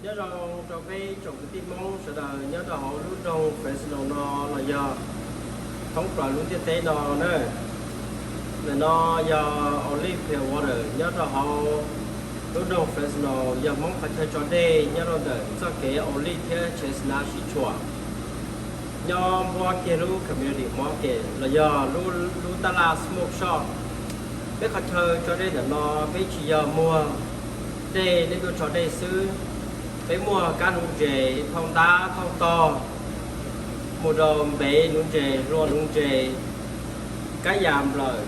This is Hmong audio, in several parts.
Nyob zoo rau peb tsoom kwv tij Hmoob sawv daws nyob rau hauv lub nroog Fresno no los yog thoob plaws lub ntiaj teb no na. Ntawm no yog Olive Clearwater nyob rau hauv lub nroog Fresno, yog Hmoob qhov chaw tso dej nyob rau ntawm txoj kev Olive thiab Chestnut sib tshuam. Nyob npuab kiag lub community market los yog lub tab laj smoke shop. Peb qhov chaw tso dej ntawm no peb tsis yog muag dej nej tuaj tso dej xwb, peb muaj kab nuv ntses, thauj ntab thauj tog, mus rau npev nuv ntses, hlua nuv ntses, kab yas nplawm,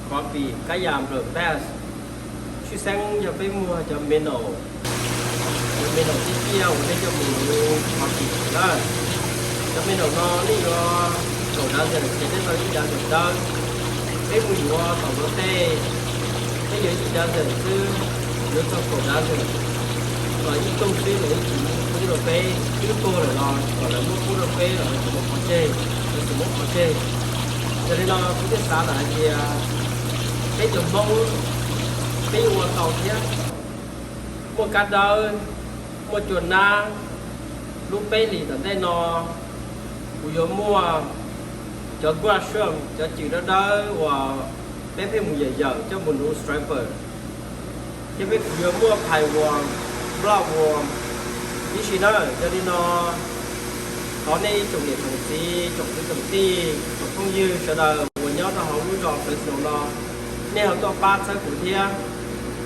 coffee, kab yas nplawm bass. Tshwj xeeb yog peb muag cov minnow, cov minnow tib tiaj uas nej coj mus nuv coffee na. Cov minnow no nej yuav kaum dozen ces nej tau ib dozen dawb. Peb mus yuav tom Nplog teb, peb yuav ib dozen xwb, yuav txog kaum dozen los ib tug xwb los yeej tsis muab pub rau peb, twb tuag lawm los kom lawv muab pub rau peb los lawv tsis muab qhov tseg, lawv tsis muab qhov tseg. Yog li no kuv thiaj xav lawm hais tias peb cov Hmoob peb yuav ua tau thiab. Muaj kab dawb, muaj cua nab, lub peb hlis tom ntej no kuv yuav muaj cov guaj suam, cov cwm dawb dawb uas peb pheej mus yawm yawm coj mus nuv striper, thiab peb kuv yuav muaj pais uas, block uas ib si na. Yog li no thov nej tsoom niam tsoom txiv, tsoom kwv tsoom tij, tsoom phooj ywg sawv daws uas nyob rau hauv lub zos Fresno no, nej ho tuaj pab txhawb kuv thiab.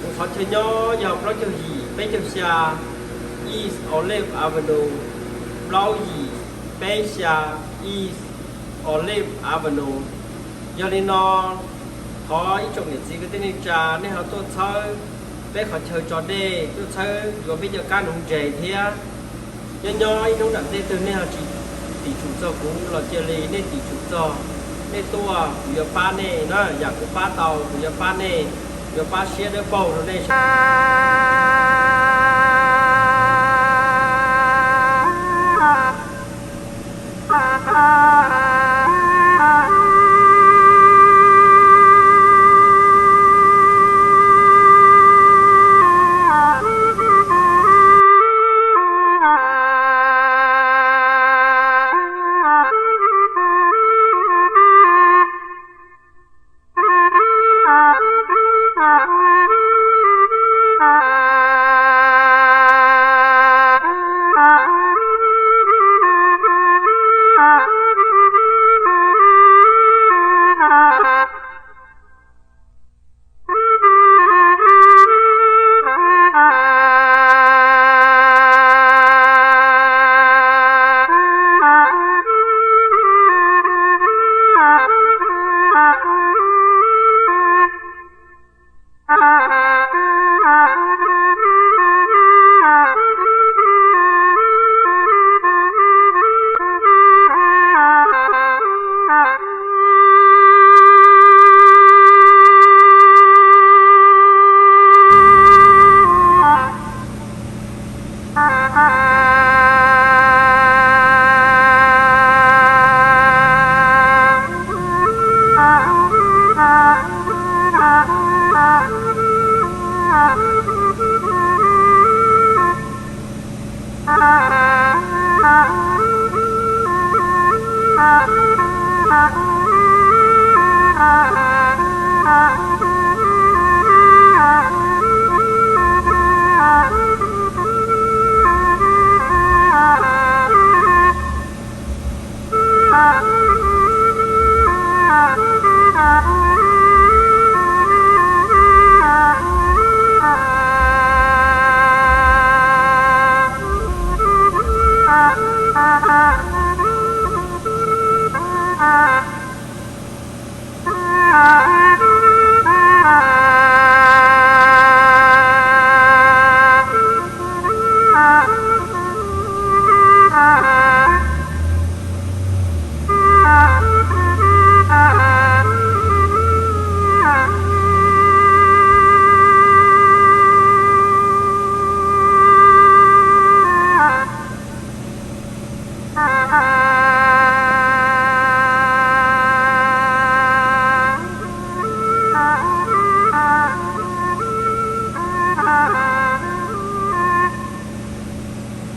Kuv qhov chaw nyob yog plaub caug yim peb caug xya East Olive Avenue, plaub yim peb xya East Olive Avenue. Yog li no thov ib tsoom niam txiv kwv tij neej tsa nej ho tuaj txhawb peb qhov chaw tso dej, tuaj txhawb yuav peb cov kab nuv ntses thiab. Nyob nyob ib hnub nram ntej twg nej ho tsis tim tsum txog kuv los cia li nej tim tsum txog, nej tuaj kuv yuav pab nej na, yam kuv pab tau kuv yuav pab nej, yuav pab siab dawb paug rau nej.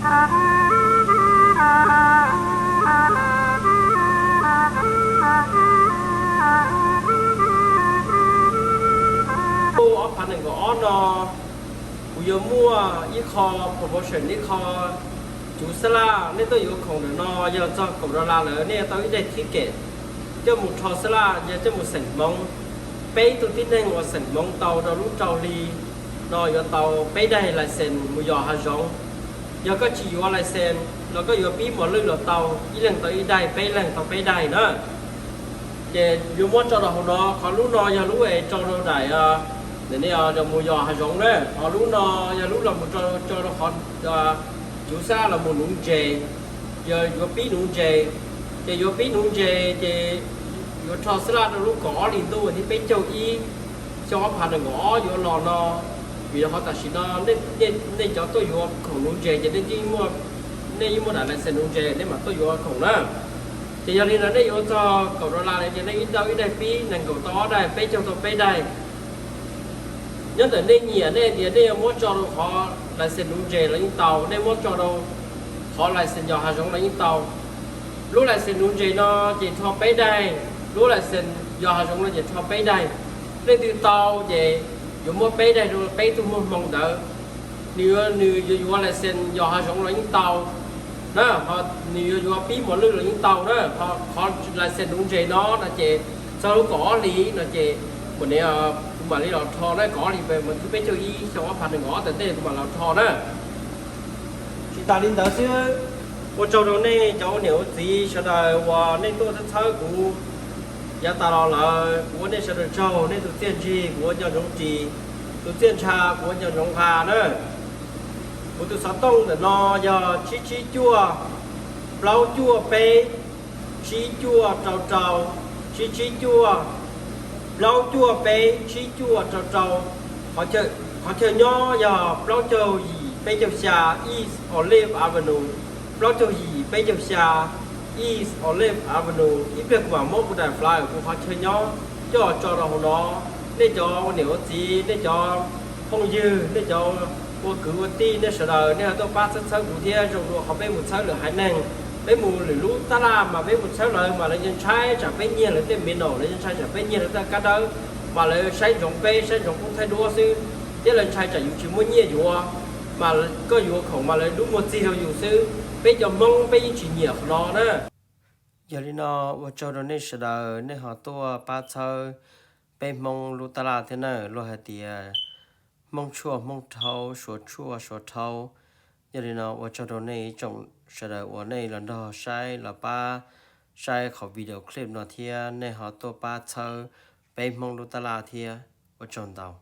Ob phav nees nkaum ob no kuv yuav muaj ib qho promotion, ib qho cuv xab laj nej tuaj yuav khoom ntawm no yog txog kaum dollar lawm nej yuav tau ib daim ticket coj mus rho xab laj, yog coj mus xeem hmoov. Peb tug tib neeg uas xeem hmoov tau rau lub rau hli no yuav tau peb daim license mus yos hav zoov. Yog koj tsis yuav license los koj yuav pib mos lwj los tau, ib leeg tau ib daim, peb leeg tau peb daim na. Ces yuav muab tso rau hauv no, qhov lub no yog lub es rau rau daim, ntawm no los mus yos hav zoov na. Qhov lub no yog lub los mus tso rau qhov cuv xab laj los mus nuv ntses, yog yuav pib nuv ntses. Ces yuav pib nuv ntses ces yuav rho xab laj rau lub kaum ob hlis ntuj thib peb caug ib, xyoo ob phav nees nkaum ob yuav los no. Vim rau qhov tam sim no nej cov tuaj yuav khoom nuv ntses ces nej yeej muaj daim license nuv ntses nej mam tuaj yuav khoom na. Ces yog li no nej yuav txog kaum dollar lawm ces nej ib daim pib, nees nkaum tau ob daim, peb caug tau peb daim. Nyob ntawm nej nyiam, nej tias nej yuav muab tso rau qhov license nuv ntses los yeej tau, nej muab tso rau qhov license yos hav zoov los yeej tau. Lub license nuv ntses no ces rho peb daim, lub license yos hav zoov no ces rho peb daim. Leej twg tau ces yuav muab peb daim rau peb tug muag hmoo ntawd. Nws yuav, nws yuav yuav license yos hav zoov los yeej tau na, ho nws yuav yuav pib mos lwj los yeej tau na. Qhov license nuv ntses no no ces txog lub kaum ob hlis no ces kuv mam li los rho na, kaum ob hlis mas thib peb caug ib xyoo ob phav nees nkaum ob tom ntej kuv mam los rho na. Tsis tas li ntawd xwb, ua tsaug rau nej cov ua niam ua txiv sawv daws uas nej tuaj txhawb kuv yav tas los lawm. Kuv ua nej sawv daws tsaug, nej tus txiaj ntsig kuv ua nco ntsoov ris, tus txiaj ntsha kuv ua nco ntsoov nqa na. Kuv tus xov tooj ntawm no yog tsib tsib cuaj, plaub cuaj peb, tsib cuaj rau rau, tsib tsib cuaj, plaub cuaj peb, tsib cuaj rau rau. Qhov chaw nyob yog plaub caug yim peb caug xya East Olive Avenue, plaub caug yim peb caug xya East Olive Avenue. Ib pliag kuv mam muab kuv daim flyer kuv qhov chaw nyob coj tso rau hauv no. Nej cov ua niam ua txiv, nej cov phooj ywg, nej cov ua kwv ua tij, nej sawv daws nej ho tuaj pab txhawb txhawb kuv thiab. Zoo dua qhov peb mus txhawb lwm haiv neeg, peb mus lwm lub tab laj mas peb mus txhawb lawv mas lawv yeej ntshai tsam peb nyiag lawv tej me no, lawv yeej ntshai tsam peb nyiag lawv tej kab dawb, mas lawv saib ntsoov peb, saib ntsoov qub thaib duab xwb, thiab lawv ntshai tsam yus tsis muaj nyiaj yuav, mas koj yuav khoom mas lawv dub muag txig rau yus xwb. Peb cov Hmoob peb yeej tsis nyiam qhov no na. Yog li no, ua tsaug rau nej sawv daws nej ho tuaj pab txhawb peb Hmoob lub tab laj thiab na, luag hais tias Hmoob tshuaj Hmoob rhaub, Suav tshuaj Suav rhaub. Yog li no, ua tsaug rau nej ib tsoom sawv daws uas nej los nrog saib, los pab saib qhov video clip no thiab nej ho tuaj pab txhawb peb Hmoob lub tab laj thiab. Ua tsaug ntau.